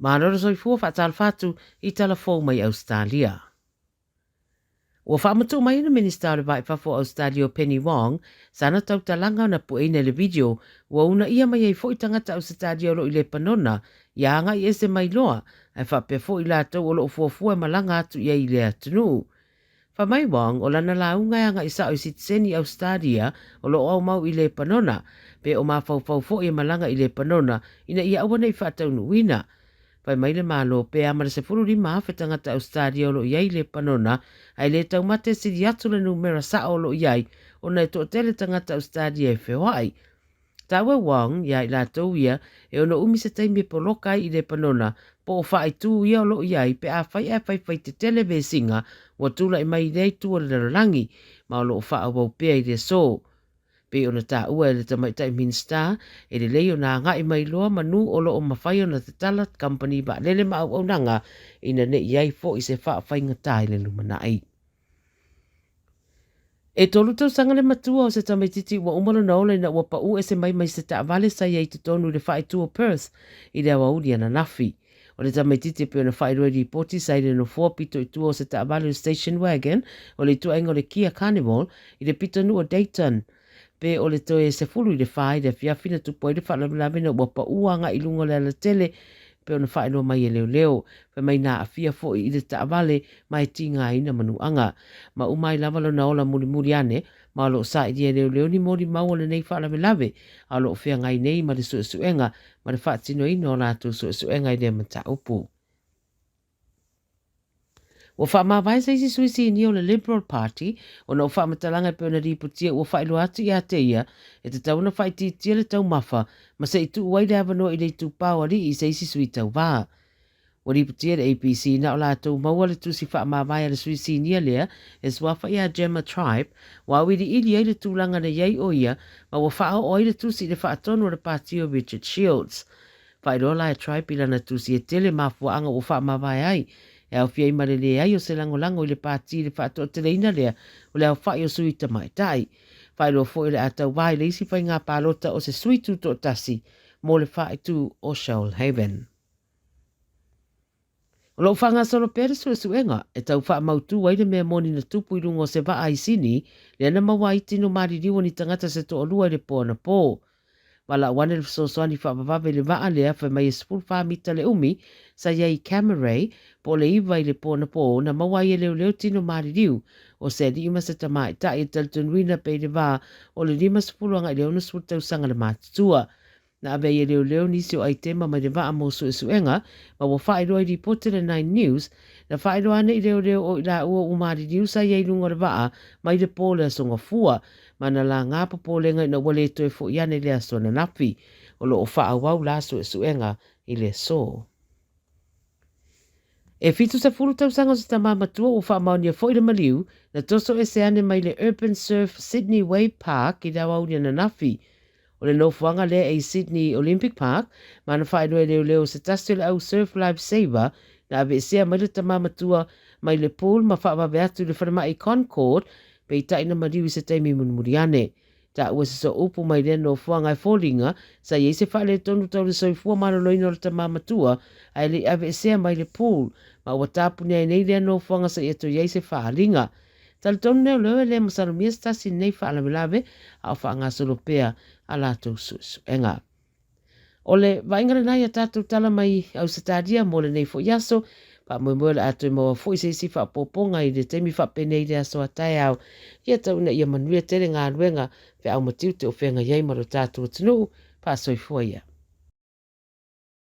Malo le soifua faatalofa atu i tala fou mai Ausetalia. Ua faamatuu mai le Minisita o le Va i Fafo o Ausetalia o Penny Wong sana tautalaga ona pueina i le video ua uunaia mai ai foi tagata Ausetalia o lo o i Lepanona ia agai ese mai loa ae faapea foi i latou o lo o fuafua e malaga atu i ai i lea atunuu. Fai mai Wong o lana lauga e agai sao i sitiseni Ausetalia o lo o aumau i Lepanona pe o mafaufau foi e malaga i Lepanona ina ia aua ne i faataunuuina. Fai mai le Malo, pe a ma le 15,000 tagata Ausetalia o lo o i ai i Lepanona, ae le taumate e sili atu le numera sao o lo o i ai ona e toatele tagata Ausetalia e feoai. Taua Wong iā i latou ia e ono umi se taimi e poloka ai i Lepanona po o faaitu ia o lo o i ai pe afai ae faifai tetele vesiga ua tulai mai i lea itu o le lalolagi ma o lo o faaauau pea i le aso. Pei ona taua e le Tamaitai Minisita, e lelei ona agai mai loa manu o lo o mafai ona tatala kamupani vaalele ma auaunaga ina ne i ai foi se faafaigata i le lumanai. E tolu tausaga le matua o se tamaititi ua uma lona ola ina ua pau ese mai mai se taavale sa i ai i totonu i le faaitu o Perth i le aoauli ananafi. O le tamaititi e pei ona faailoa i lipoti sa i le nofoa pito i tua o se taavale o le station wagon o le ituaiga o le Kia Carnival i le pitonuu o Dayton. Pe o le toe 3:15 i le afiafi na tupu ai le faalavelave ina ua pau agai i luga o le alatele pei ona faailoa mai e leoleo. Fai mai na aafia foi i le taavale ma e tigaina manuaga. Ma uma ai lava lona ola mulimuli ane ma o lo o sailia e leoleo ni molimau o lenei faalavelave a o lo o feagai nei ma le suesuega ma le faatinoina o latou suesuega i lea mataupu. Ua faamavae se isi sui sinia o le Liberal Party ona o faamatalaga e pei ona lipotia ua faailoa atu ia te ia e tatau ona faaitiitia le taumafa ma se i tuu ai le avanoa i le itupa o alii i se isi sui tauva. Ua lipotia e le ABC na o latou maua le tusi faamavae a le sui sinia lea e suafa ia Gemma Tribe ua auiliili ai le tulaga na i ai o ia ma ua faaoo ai le tusi i le faatonu o le pati o Richard Shields. Faailoa la e Tribe i lana tusi e tele mafuaaga ua faamavae ai, e aofia ai ma le leai o se lagolago i le pati i le faatoateleina lea o le aofai o sui tamaitai. Faailoa foi o le a tauva i le isi faiga palota o se sui tutoatasi mo le faaitu o Shoalhaven. O lo o faagasolo pea le suesuega e tau faamautu ai le mea moni na tupu i luga o se vaa i Sini lea na maua ai tino maliliu o ni tagata se toalua i le po anapō. Valaau ane le fesoasoani faavavave i le vaa lea fai mai e 14 mita le umi sa i ai i Cammeray po o le 9 i le po anapō na maua ai e leoleo tino maliliu o se alii ma se tamaitai e talitonuina pea i le va o le 50 agai i le 60 tausaga le matutua. Na ave ai e leoleo nisi o aitema mai le vaa mo suesuega, ma ua faailoa i lipoti a le Nine News, na faailoa ane i leoleo o i laua ua maliliu sa i ai i luga o le vaa mai le po o le Aso Gafua, ma na laga popolega ina ua le toe foi ane i le aso ananafi. O lo o faaauau la suesuega i le aso. E 70 tausaga o se tama matua ua faamaonia foi le maliu, na toso ese ane mai le Urban Surf Sydney Wave Park i le aoauli ananafi. O le nofoaga lea e i Sydney Olympic Park, ma na faailoa e leoleo o se tasi o le au surf life saver na aveesea mai le tama matua mai le pool ma faavave atu i le falemai Concord, peitai na maliu i se taimi mulimuli ane. Taua se sooupu mai lea nofoaga e foliga sa i ai se faaletonu tau le soifua maloloina o le tama matua ae le i aveesea mai le pool ma ua tapuni ai nei lea nofoaga sa ia toe i ai se faaaliga. Talitonu leoleo e le masalomia se tasi i lenei faalavelave a o faagasolo pea a latou suesuega. O le vaaiga lena i a tatou tala mai Ausetalia mo lenei foi aso. Faamoemoe o le a toe maua foi se isi faaopoopoga i le taimi faapenei i le aso a taeao. Ia tau ina ia manuia tele galuega, feau ma tiute o feagai ai ma lo tatou atunuu. Faasoifua ia.